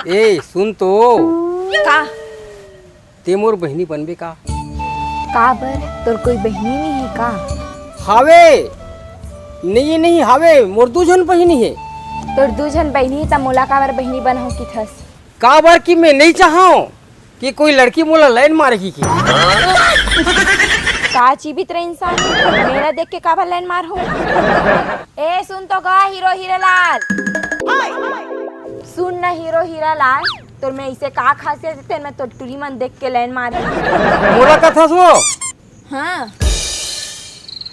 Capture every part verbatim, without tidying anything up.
ए, सुन तो। का? ते मोर बहिनी बनबे का? का बर? तोर कोई बहिनी नहीं है का? हावे। नहीं, नहीं हावे, मोर दू झन बहिनी है। तोर दू झन बहिनी है, त मोला काबर बहिनी बनाहूं किथस? काबर कि मैं नहीं चाहूं कि कोई लड़की मोला लाइन मारे की, की। का जीवित रहे इंसान, मेरा देख के काबर लाइन मार हो? ए, सुन तो गा हीरो हीरालाल। सुन ना हीरो हीरालाल, तोर में इसे का खासियत है, तेन में तोर टुरी मन देख के लाइन मार। मोला कथस वो? हाँ।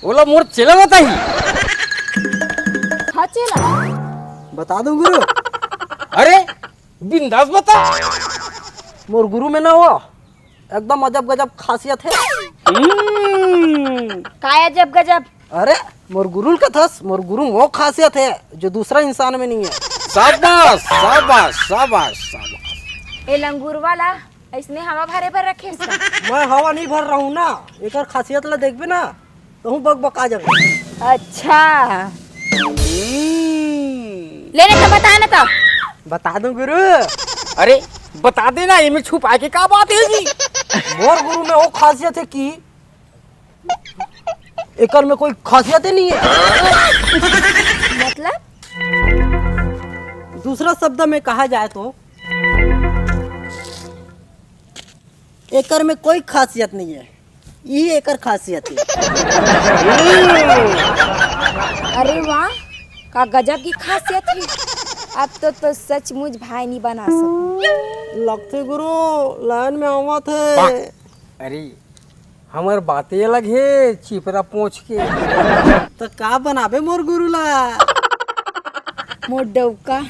ओला मोर चेला बताही। हाँ, चेला। बता दूं गुरु। अरे, बिंदास बता। मोर गुरु में ना हो, एकदम अजब गजब खासियत है। हम्म। काय अजब गजब? अरे, मोर गुरु ल कथस, मोर गुरु में वो खासियत है जो दूसरा इंसान में नहीं है। शाबाश, शाबाश, शाबाश, शाबाश। ए लंगूर वाला, ऐसने हवा भरे बर रखे इसका? मैं हवा नहीं भर रहा हूँ ना, एकर खासियत ला देखबे ना, तहूँ बकबका जाबे। अच्छा। हम्म। ले, ले तो बता ना तो। बता दूं गुरु। अरे, बता दे ना, एमे छुपाए के का बात है जी? मोर गुरु में वो खासियत है कि एकर में कोई खासियत ही नहीं है। मतलब? दूसरा शब्द में कहा जाए तो एकर में कोई खासियत नहीं है, ये एकर खासियत है। अरे वाह, का गजब की खासियत है। अब तो, तो सचमुच भाई नहीं बना सकूं। लगथे गुरु, लाइन में आवत है। अरे, हमर बाते अलग है, चिपरा पोंछ के। तो का बनाबे मोर गुरु ला? मोर डौका।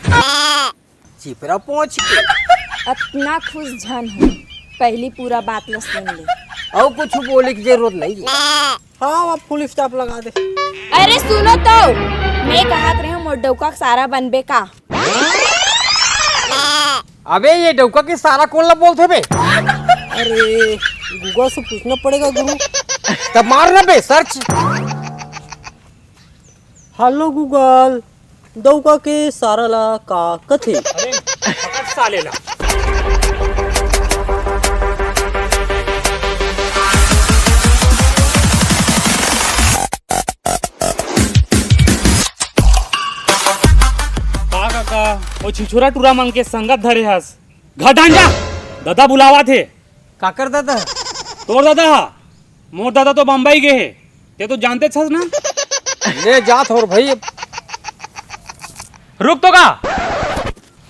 चिपरा पोंछ के। अतना खुश झन हो, पहली पूरा बात ला सुन ले। अउ कुछ बोले की जरूरत नहीं है। हाँ, अब फुल स्टॉप लगा दे। अरे सुनो तो, मैं कहत रहे हूँ, मोर डौका के सारा बनबे का? अबे, ये डौका के सारा कौन ला बोलथे बे? अरे, गूगल से पूछना पड़ेगा गुरु। तब मार ना बे सर्च। हेलो गूगल, डौका के सारा ला का कथे? अरे, पकड़ साले ला। का काका, वो छिछोरा टूरा मन के संगत धरे हस? घर डाहन जा, दादा बुलावत हे। काकर दादा? तोर दादा हा। मोर दादा तो बम्बई गे हे, ते तो जानते हस ना। ले जात हों रे भाई। रुक तो का?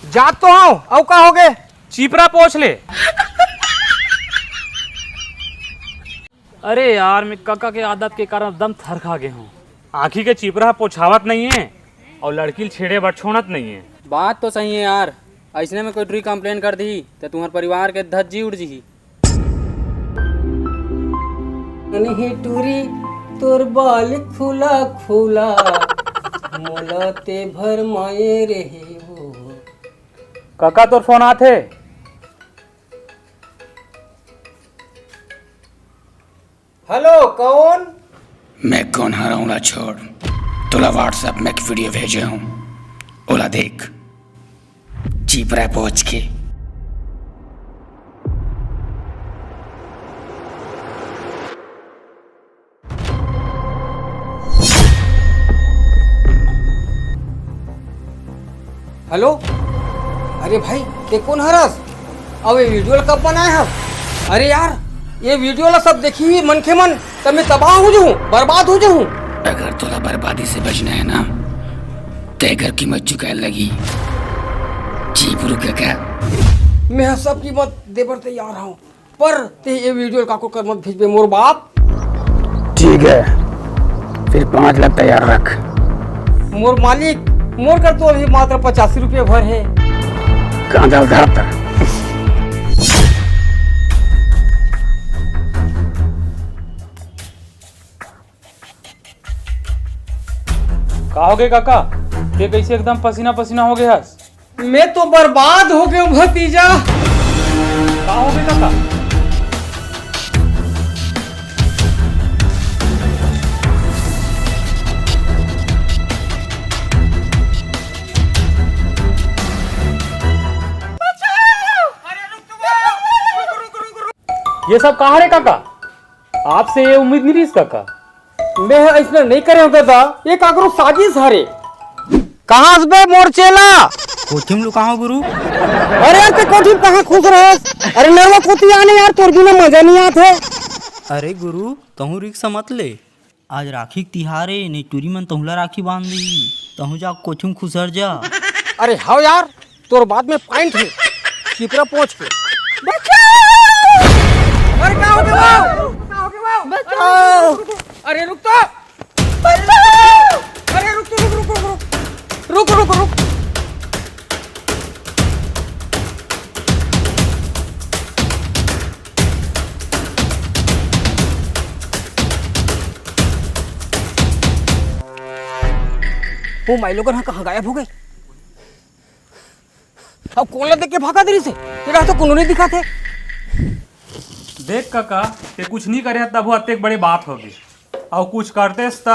जात तो हूँ, अउ का होगे? चिपरा पोंछ ले। अरे यार, मैं कका के आदत के कारण एकदम थरखा गे हूँ। आँखी के चिपरा पोंछावत नहीं है अउ लड़की ल छेड़े बर छोड़त नहीं है। बात तो सही है यार, अइसने में कोई टूरी complain कर दिही त तुम्हर परिवार के धज्जी उड़ जिही। नहीं टूरी, तोर बाल खुला खुला, मोला ते भरमाए रहे वो। कका, तोर फोन आथे। हेलो, कौन? मैं कौन हरौं ला छोड़, तोला WhatsApp में एक वीडियो भेजे हूँ, ओला देख। चिपरा पोंछ के। हेलो, अरे भाई, ते कोन हरस? अउ ये वीडियो ला कब बनाए हस? अरे यार, ये वीडियो ला सब देखही मनखे मन, त मैं तबाह हो जाहूँ, बर्बाद हो जाहूँ। अगर तोला बर्बादी से बचना है ना, त एकर कीमत चुकाए लगही। जी गुरु कका। मैं सब कीमत देबर तैयार हूँ। पर ते ये वीडियो ल काकरो कर मत भेजबे मोर बाप। ठीक है, फिर पाँच लाख तैयार रख। मोर मालिक, मोर कर तो अभी मात्र पचासी रुपये भर है। कहाँ जाल धरता? का होगे काका? ते कैसे एकदम पसीना पसीना हो गए हस? मैं तो बर्बाद हो गया हूँ भतीजा। का हो गया काका? ये सब का हरे काका? आपसे ये उम्मीद नहीं रहिस काका। मैं अइसना नहीं करे हूँ दादा, ये काकरो साजिश हरे। कहाँ से बे मोर चेला? कोठी में लुकाओ गुरु। अरे यार, ते कोठी में कहाँ खुश रहे? अरे नरवा कोती आने यार, तोर बिना मजा नहीं आत हे। अरे गुरु, तहूँ रिक्स मत ले। आज राखी के तिहार हे, नहीं टूरी मन तहुला राखी बांध दी। तहूँ जा कोठी में खुसर जा। अरे हव यार, तोर बात में point हे। छिपरा पहुंच के। बचाओ! अरे का हो गया? बचाओ! अरे रुक तो। बचाओ! अरे रुक तो, रुक, रुक, रुक, रुक। रुक, रुक, रुक। ओ माई लोगन, हाँ, कहाँ गायब हो गए? अब कोन ला देख के भागा देरी से? तेरा तो कोनो नहीं दिखा थे। देख काका, ते कुछ नहीं करे तब वो अतेक बड़े बात होगे। अउ कुछ करतेस त?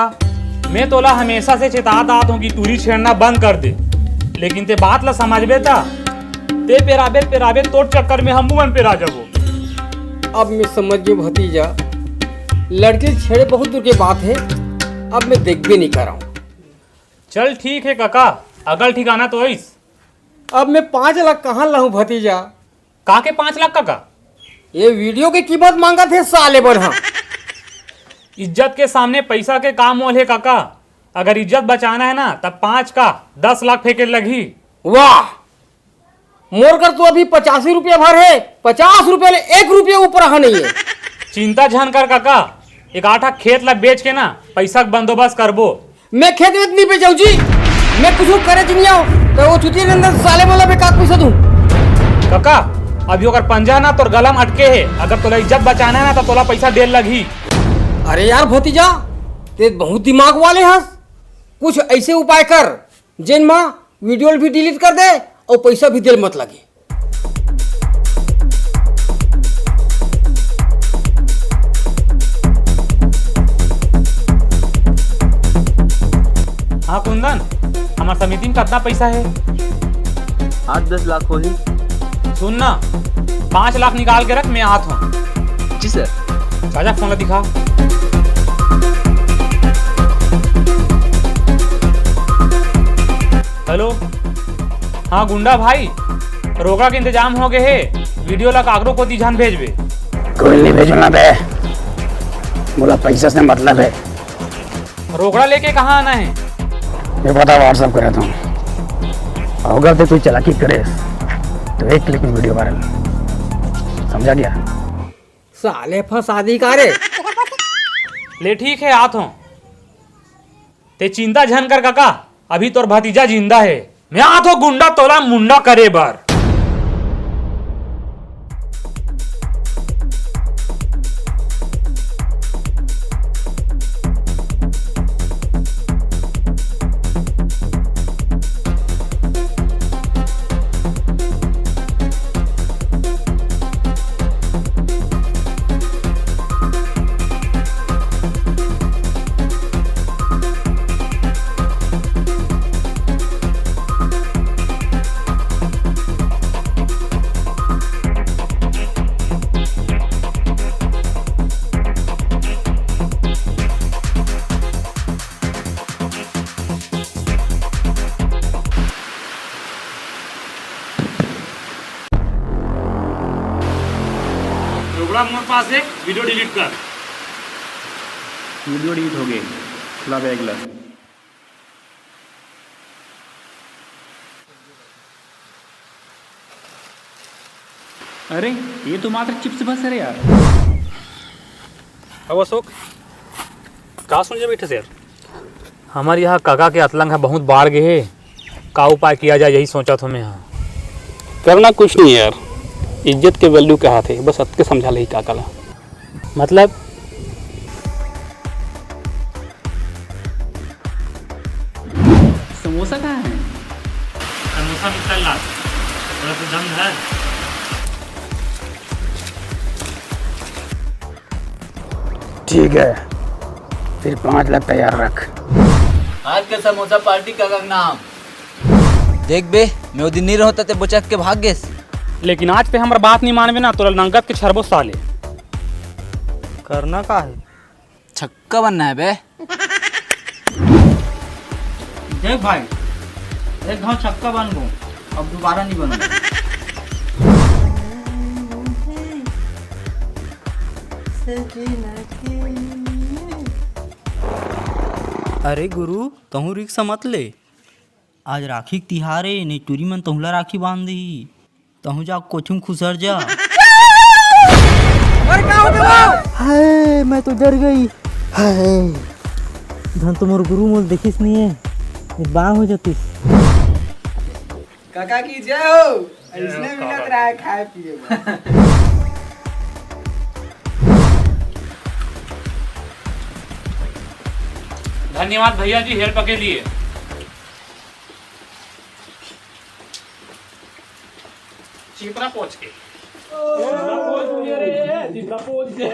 मैं तोला हमेशा से चेतात आत हूँ कि टूरी छेड़ना बंद कर दे, लेकिन ते बात ला समझबे त? ते पेराबे पेराबे, तोर चक्कर में हमू मन पेरा जाबो। अब मैं समझ गयो भतीजा, लड़की छेड़े बहुत दूर के बात हे, अब मैं देखबे नहीं करऊँ। चल ठीक हे काका, अगल ठिकाना तो आइस। अब मैं पाँच लाख कहाँ लाऊं भतीजा? का के पाँच लाख काका? ये वीडियो के कीमत मांगत हे साले बन, हाँ। इज्जत के सामने पैसा के का मोल हे काका? अगर इज्जत बचाना हे ना, तब पाँच का दस लाख फेंके लगही। वाह, मोर कर तो अभी पचासी रुपया भर हे, पचास रुपया ले एक रुपया ऊपर हा नहीं हे। चिंता झन कर काका, एक आठा खेत ला बेच के ना पैसा के बंदोबस्त करबो। मैं खेत वेत नहीं बेचाऊ जी, मैं कुछ करे च नहीं आऊँ। तो वो चुतिया नंदन साले मोला बेकार पैसा दूँ। काका, अभी ओकर पंजा ना तोर गला में अटके हे, अगर तोला इज्जत बचाना हे ना तो तोला पैसा दे लगही। अरे यार भतीजा, ते बहुत दिमाग वाले हस, कुछ ऐसे उपाय कर जेन मा वीडियो भी डिलीट कर दे और पैसा भी देल मत लगे। हाँ कुंदन, हमार समिति में कितना पैसा है? आठ दस लाख होही। सुन ना, पाँच लाख निकाल के रख, मैं आत हूँ। जी सर। चाचा फोन ला दिखा। हेलो, हाँ गुंडा भाई, रोकड़ा के इंतजाम हो गए हे, वीडियो ला काकरो कोती झन भेजबे। कोई नहीं भेजना बे, मोला पैसा से मतलब है। रोकड़ा लेके कहाँ आना है? ये पता WhatsApp करे था, अगर ते कोई चालाकी करे तो एक क्लिक में वीडियो वायरल, समझा गया? साले फंसा दी का रे? ले ठीक है, आत हूँ। ते चिंता झन कर काका, अभी तोर भतीजा जिंदा हे। मैं आत हूँ गुंडा तोला मुंडा करे बर। रोकड़ा मोर पास है, वीडियो डिलीट कर। वीडियो डिलीट हो गए, खुला बैग ला। अरे, ये तो मात्र चिप्स बस है रे यार। अब अशोक, का सोचे बैठे से यार? हमर यहाँ काका के अतलंग ह बहुत बाढ़ गे हे, का उपाय किया जाए, यही सोचत हो मैं हा। करना कुछ नहीं यार, इज्जत के वैल्यू कहा थे, बस अतके समझा लही काका ला। मतलब? समोसा कहाँ है? समोसा मिलता है लाल, थोड़ा सा दम धर। ठीक है, फिर पाँच लाख तैयार रख। आज के समोसा पार्टी का नाम। देख बे, मैं वो दिन नहीं रहो ते बोचक के भाग गेस। लेकिन आज ते हमर बात नहीं मानबे ना, तोला नंगत के छरबो साले। करना का हे? छक्का बनना है बे। देख भाई, एक घाव छक्का बन गो, अब दोबारा नहीं बनूंगा। अरे गुरु, तहूँ रिक्स मत ले। आज राखी के तिहार हे, नहीं टूरी मन तहूँ ला राखी बांध दिही। तहूँ जा कोचिंग खुसर जा। हाय, मैं तो डर गई। हाय, धन तो मोर गुरु मोल देखिस नहीं है, ये बांग हो जातीस। काका की जय हो। इसने मिलत रहा है खाए पिए में। धन्यवाद भैया जी, हेल्प के लिए। चिपरा पहुंच के। चिपरा पहुंच के।